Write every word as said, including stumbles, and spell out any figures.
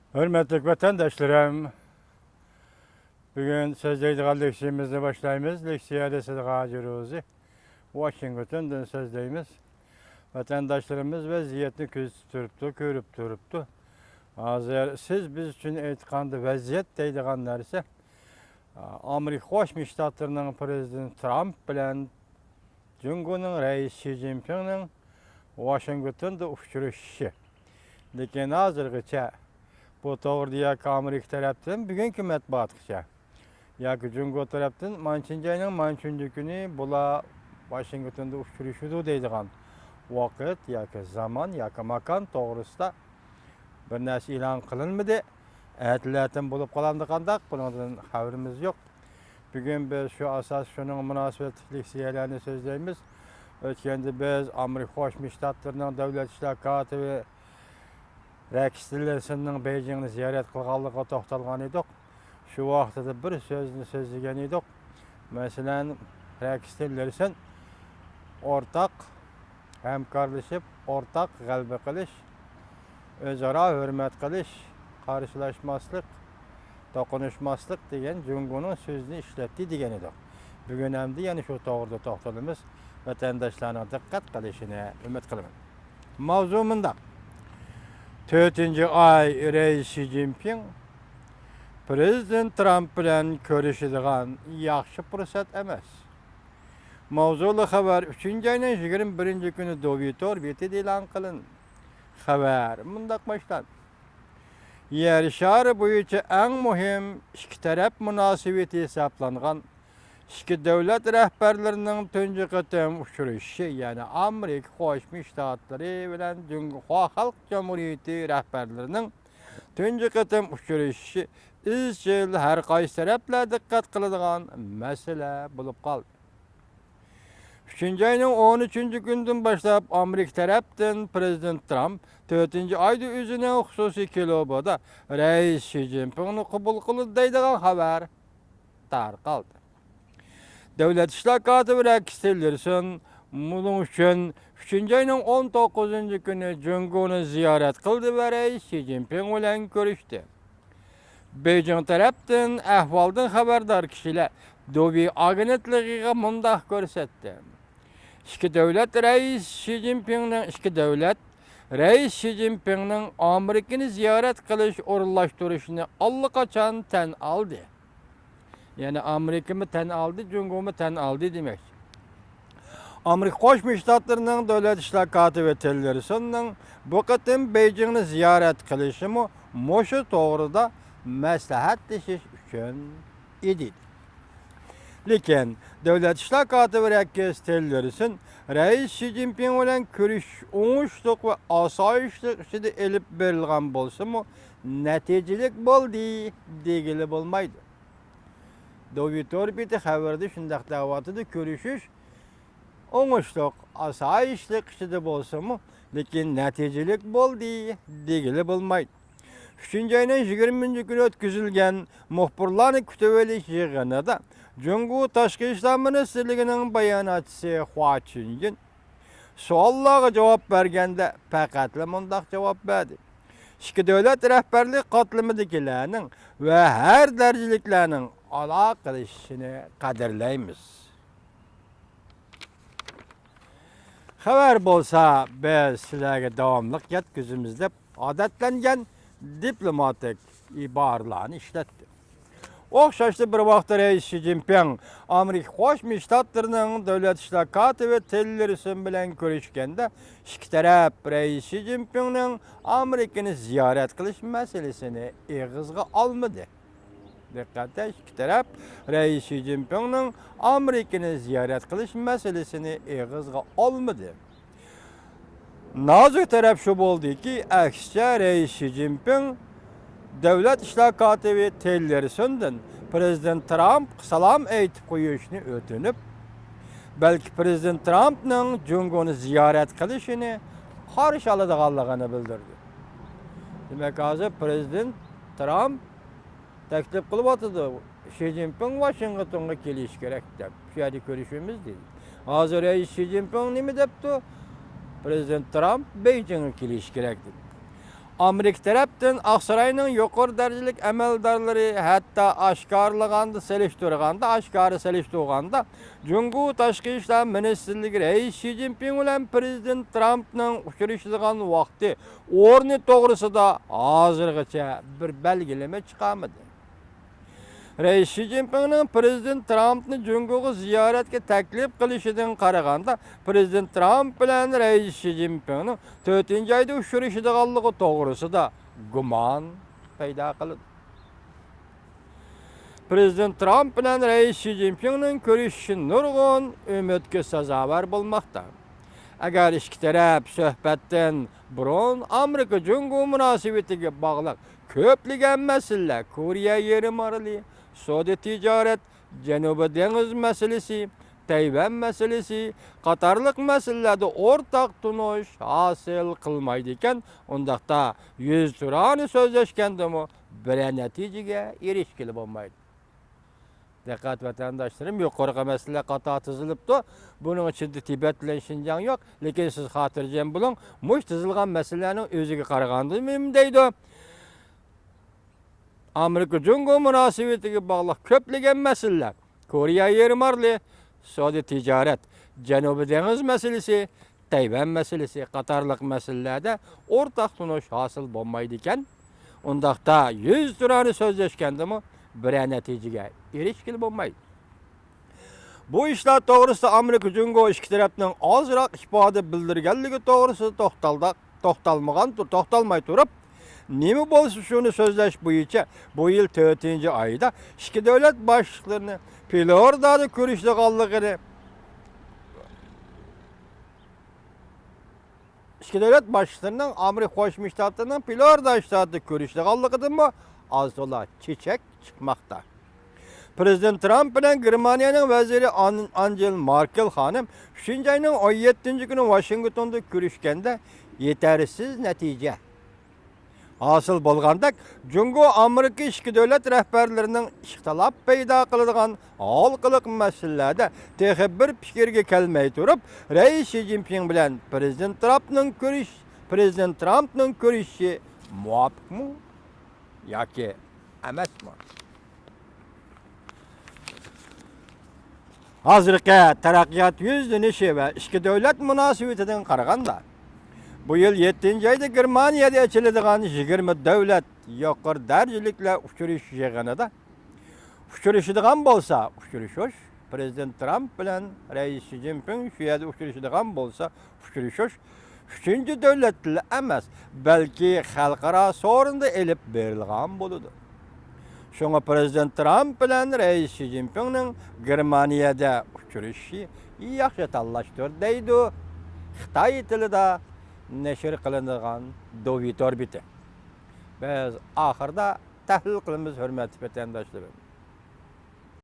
ھۆرمەتلىك ۋەتەنداشلىرىم، بۈگۈن سۆزلەيدىغان لېكسىيىمىزنى باشلايمىز. لېكسىيە دېسىدىغا جىروزى ۋاشىنگتوندىن سۆزلەيمىز. ۋەتەنداشلىرىمىز ۋەزىيەتنى كۆزىتىپ تۇرۇپتۇ، كۆرۈپ تۇرۇپتۇ. ھازىر سىز بىز ئۈچۈن ئېيتقاندا ۋەزىيەت دەيدىغان نەرسە، ئامېرىكا قوشما شتاتلىرىنىڭ پىرېزىدېنتى ترامپ بىلەن جۇڭگونىڭ رەئىسى شى جىنپىڭنىڭ ۋاشىنگتوندا ئۇچرىشىشى. لېكىن ھازىرغىچە بۇ توغرىدا ياكى ئامېرىكا تەرەپتىن بۈگۈنكى مەتبۇئاتقىچە ياكى جۇڭگو تەرەپتىن مانچىنچى ئاينىڭ مانچىنچى كۈنى بۇلار ۋاشىنگتوندا ئۇچرىشىدۇ دەيدىغان ۋاقىت ياكى زامان ياكى ماكان توغرىسىدا بىر نەرسە ئېلان قىلىنمىدى. ئەتىلەتىن بولۇپ قالامدۇ قانداق؟ بۇنىڭدىن خەۋىرىمىز يوق. بۈگۈن بىز شۇ ئاساس شۇنىڭ مۇناسىۋەتلىك لېكسىيەلەرنى سۆزلەيمىز. ئۆتكەندە بىز ئامېرىكا قوشما شتاتلىرىنىڭ دۆلەت ئىشلار كاتىپى رەكس تىللېرسوننىڭ بېيجىڭنى زىيارەت قىلغانلىقىغا توختالغان ئىدۇق. شۇ ۋاقتىدا بىر سۆزنى سۆزلىگەن ئىدۇق. مەسىلەن، رەكس تىللېرسون ئورتاق ھەمكارلىشىپ، ئورتاق غەلىبە قىلىش، ئۆزئارا ھۆرمەت قىلىش، قارشىلاشماسلىق، توقۇنۇشماسلىق دېگەن جۇڭگونىڭ سۆزىنى ئىشلەتتى دېگەن ئىدۇق. بۈگۈن ئەمدى يەنە شۇ توغرىدا توختىلىمىز. ۋەتەنداشلارنىڭ دىققەت قىلىشىنى ئۈمىد قىلىمەن. ماۋزۇ مۇنداق. تۆتىنچى ئاي رەئىس شى جىنپىڭ پىرېزىدېنت ترامپ بىلەن كۆرۈشىدىغان ياخشى پۇرسەت ئەمەس. ماۋزۇلۇق خەۋەر ئۈچىنچى ئاينىڭ يىگىرمە بىرىنچى كۈنى دوۋى تور بېتىدە ئېلان قىلىندى. خەۋەر مۇنداق باشلاندى. يەر شارى بويىچە ئەڭ مۇھىم ئىككى تەرەپ مۇناسىۋىتى ھېسابلانغان ئىككى دۆلەت رەھبەرلىرىنىڭ تۇنجى قېتىم ئۇچرىشىشى، يەنى ئامېرىكا قوشما شتاتلىرى بىلەن جۇڭخۇا خەلق جۇمھۇرىيىتى رەھبەرلىرىنىڭ تۇنجى قېتىم ئۇچرىشىشى ئىزچىل ھەر قايسى تەرەپلەر دىققەت قىلىدىغان مەسىلە بولۇپ قالدى. ئۈچىنچى ئاينىڭ ئون ئۈچىنچى كۈنىدىن باشلاپ ئامېرىكا تەرەپتىن پىرېزىدېنت ترامپ تۆتىنچى ئايدا ئۆزىنىڭ خۇسۇسىي كلۇبىدا رەئىس شى جىنپىڭنى قوبۇل قىلىدۇ دەيدىغان خەۋەر تارقالدى. دۆلەت ئىشلار كاتىپى رەكس تىللېرسون بۇنىڭ ئۈچۈن ئۈچىنچى ئاينىڭ ئون توققۇزىنچى كۈنى جۇڭگونى زىيارەت قىلدى ۋە رەئىس شى جىنپىڭ بىلەن كۆرۈشتى. بېيجىڭ تەرەپتىن ئەھۋالدىن خەۋەردار كىشىلەر دۇبى ئاگېنتلىقىغا مۇنداق كۆرسەتتى. ئىككى دۆلەت رەئىس شى جىنپىڭنىڭ، ئىككى دۆلەت رەئىس شى جىنپىڭنىڭ ئامېرىكىنى زىيارەت قىلىش ئورۇنلاشتۇرۇشىنى ئاللىقاچان تەن ئالدى. يەنى ئامېرىكىمۇ تەن ئالدى، جۇڭگومۇ تەن ئالدى دېمەكچى. ئامېرىكا قوشما شتاتلىرىنىڭ دۆلەت ئىشلار كاتىپى تىللېرسوننىڭ بۇ قېتىم بېيجىڭنى زىيارەت قىلىشىمۇ مۇشۇ توغرىدا مەسلىھەتلىشىش ئۈچۈن ئىدى. لېكىن دۆلەت ئىشلار كاتىپى رەكس تىللېرسون رەئىس شى جىنپىڭ بىلەن كۆرۈشۈش ئوڭۇشلۇق ۋە ئاسايىشلىق ئىچىدە ئېلىپ بېرىلغان بولسىمۇ، نەتىجىلىك بولدى دېگىلى بولمايدۇ. دوۋى تور بېتى خەۋىرىدە شۇنداق دەۋاتىدۇ، كۆرۈشۈش ئوڭۇشلۇق، ئاسايىشلىق ئىچىدە بولسىمۇ، لېكىن نەتىجىلىك بولدى دېگىلى بولمايدۇ. ئۈچىنچى ئاينىڭ يىگىرمىنچى كۈنى ئۆتكۈزۈلگەن مۇخبىرلارنى كۈتۈۋېلىش يىغىنىدا جۇڭگو تاشقى ئىشلار مىنىستىرلىكىنىڭ باياناتچىسى خۇا چۈنجىن سوئاللارغا جاۋاب بەرگەندە پەقەتلا مۇنداق جاۋاب بەردى: «ئىككى دۆلەت رەھبەرلىك قاتلىمىدىكىلەرنىڭ ۋە ھەر دەرىجىلىكلەرنىڭ ئالاقىلىشىشىنى قەدىرلەيمىز.» خەۋەر بولسا، بىز سىلەرگە داۋاملىق يەتكۈزىمىز دەپ ئادەتلەنگەن دىپلوماتىك ئىبارىلەرنى ئىشلەتتى. ئوخشاشلا بىر ۋاقىتتا رەئىس شى جىنپىڭ ئامېرىكا قوشما شتاتلىرىنىڭ دۆلەت ئىشلار كاتىپى تىللېرسون بىلەن كۆرۈشكەندە، ئىككى تەرەپ رەئىس شى جىنپىڭنىڭ ئامېرىكىنى زىيارەت قىلىش مەسىلىسىنى ئېغىزغا ئالمىدى. دىققەت، ئىككى تەرەپ رەئىس شى جىنپىڭنىڭ ئامېرىكىنى زىيارەت قىلىش مەسىلىسىنى ئېغىزغا ئالمىدى. نازۇك تەرەپ شۇ بولدىكى، ئەكسىچە رەئىس شى جىنپىڭ دۆلەت ئىشلار كاتىپى تىللېرسوندىن پىرېزىدېنت ترامپقا سالام ئېيتىپ قويۇشنى ئۆتۈنۈپ، بەلكى پىرېزىدېنت ترامپنىڭ جۇڭگونى زىيارەت قىلىشىنى قارشى ئالىدىغانلىقىنى بىلدۈردى. دېمەك، ھازىر پىرېزىدېنت ترامپ تەكلىپ قىلىۋاتىدۇ، شى جىنپىڭ ۋاشىنگتونغا كېلىشى كېرەك دەپ، شۇ يەردە كۆرۈشىمىز دېدى. ھازىر رەئىس شى جىنپىڭ نېمە دەپتۇ؟ پىرېزىدېنت ترامپ بېيجىڭغا كېلىشى كېرەك دېدى. ئامېرىكا تەرەپتىن ئاقساراينىڭ يۇقىرى دەرىجىلىك ئەمەلدارلىرى ھەتتا ئاشكارىلىغاندا سېلىشتۇرغاندا، ئاشكارا سېلىشتۇرغاندا، جۇڭگو تاشقى ئىشلار مىنىستىرلىكى رەئىس شى جىنپىڭ بىلەن پىرېزىدېنت ترامپنىڭ ئۇچرىشىدىغان ۋاقتى، ئورنى توغرىسىدا ھازىرغىچە بىر بەلگىلىمە چىقارمىدى. رەئىس شى جىنپىڭنىڭ پىرېزىدېنت ترامپنى جۇڭگوغا زىيارەتكە تەكلىپ قىلىشىدىن قارىغاندا، پىرېزىدېنت ترامپ بىلەن رەئىس شى جىنپىڭنىڭ تۆتىنچى ئايدا ئۇچرىشىدىغانلىقى توغرىسىدا گۇمان پەيدا قىلىدۇ. پىرېزىدېنت ترامپ بىلەن رەئىس شى جىنپىڭنىڭ كۆرۈشۈشى نۇرغۇن ئۈمىدكە سازاۋەر بولماقتا. ئەگەر ئىككى تەرەپ سۆھبەتتىن بۇرۇن ئامېرىكا جۇڭگو مۇناسىۋىتىگە باغلىق كۆپلىگەن مەسىلىلەر، كورېيە يېرىم ئارىلى، سودا تىجارەت، جەنۇبىي دېڭىز مەسىلىسى، تەيۋەن مەسىلىسى قاتارلىق مەسىلىلەردە ئورتاق تونۇش ھاسىل قىلمايدىكەن، ئۇنداقتا يۈزتۇرانە سۆزلەشكەندىمۇ بىرەر نەتىجىگە ئېرىشكىلى بولمايدۇ. دىققەت ۋەتەنداشلىرىم، يۇقىرىقى مەسىلىلەر قاتار تىزىلىپتۇ. بۇنىڭ ئىچىدە تىبەت بىلەن شىنجاڭ يوق. لېكىن سىز خاتىرجەم بولۇڭ، مۇشۇ تىزىلغان مەسىلىلەرنىڭ ئۆزىگە قارىغاندا نېمە دەيدۇ؟ ئامېرىكا جۇڭگو مۇناسىۋىتىگە باغلىق كۆپلىگەن مەسىلىلەر، كورېيە يېرىم ئارىلى، سودا تىجارەت، جەنۇبىي دېڭىز مەسىلىسى، تەيۋەن مەسىلىسى قاتارلىق مەسىلىلەردە ئورتاق تونۇش ھاسىل بولمايدىكەن، ئۇنداقتا يۈزتۇرانە سۆزلەشكەندىمۇ بىرەر نەتىجىگە ئېرىشكىلى بولمايدۇ. بۇ ئىشلار توغرىسىدا ئامېرىكا جۇڭگو ئىككى تەرەپنىڭ ئازراق ئىپادە بىلدۈرگەنلىكى توغرىسىدا توختالدى، توختالمىغان، توختالماي تۇرۇپ، نېمە بولسا شۇنى سۆزلەش بويىچە بۇ يىل تۆتىنچى ئايدا ئىككى دۆلەت باشلىقلىرىنى فلورىدادا كۆرۈشىدىغانلىقىنى، ئىككى دۆلەت باشلىقلىرىنىڭ ئامېرىكا قوشما شتاتلىرىنىڭ فلورىدا شتاتىدا كۆرۈشىدىغانلىقىدىنمۇ ئاز تولا چېچەك چىقماقتا. پىرېزىدېنت ترامپ بىلەن گېرمانىيەنىڭ ۋەزىرى ئان-، ئانجېلا ماركېل خانىم ئۈچىنچى ئاينىڭ ئون يەتتىنچى كۈنى ۋاشىنگتوندا كۆرۈشكەندە يېتەرسىز نەتىجە ھاسىل بولغاندەك، جۇڭگو ئامېرىكا ئىككى دۆلەت رەھبەرلىرىنىڭ ئىختىلاپ پەيدا قىلىدىغان ھالقىلىق مەسىلىلەردە تېخى بىر پىكىرگە كەلمەي تۇرۇپ، رەئىس شى جىنپىڭ بىلەن پىرېزىدېنت ترامپنىڭ كۆرۈش-، پىرېزىدېنت ترامپنىڭ كۆرۈشۈشى مۇۋاپىقمۇ ياكى ئەمەسمۇ؟ ھازىرقى تەرەققىيات يۈزلىنىشى ۋە ئىككى دۆلەت مۇناسىۋىتىدىن قارىغاندا، بۇ يىل يەتتىنچى ئايدا گېرمانىيەدە ئېچىلىدىغان يىگىرمە دۆلەت يۇقىرى دەرىجىلىكلەر ئۇچرىشىش يىغىنىدا ئۇچرىشىدىغان بولسا ئۇچرىشىش، پىرېزىدېنت ترامپ بىلەن رەئىس شى جىنپىڭ شۇ يەردە ئۇچرىشىدىغان بولسا ئۇچرىشىش ئۈچىنچى دۆلەتتىلا ئەمەس، بەلكى خەلقئارا سورۇندا ئېلىپ بېرىلغان بولىدۇ. شۇڭا پىرېزىدېنت ترامپ بىلەن رەئىس شى جىنپىڭنىڭ گېرمانىيەدە ئۇچرىشىشى ياخشى تاللاشتۇر، دەيدۇ خىتاي تىلىدا نەشر قىلىنىدىغان دوۋى تور بېتى. بىز ئاخىردا تەھلىل قىلىمىز، ھۆرمەتلىك ۋەتەنداشلىرىم.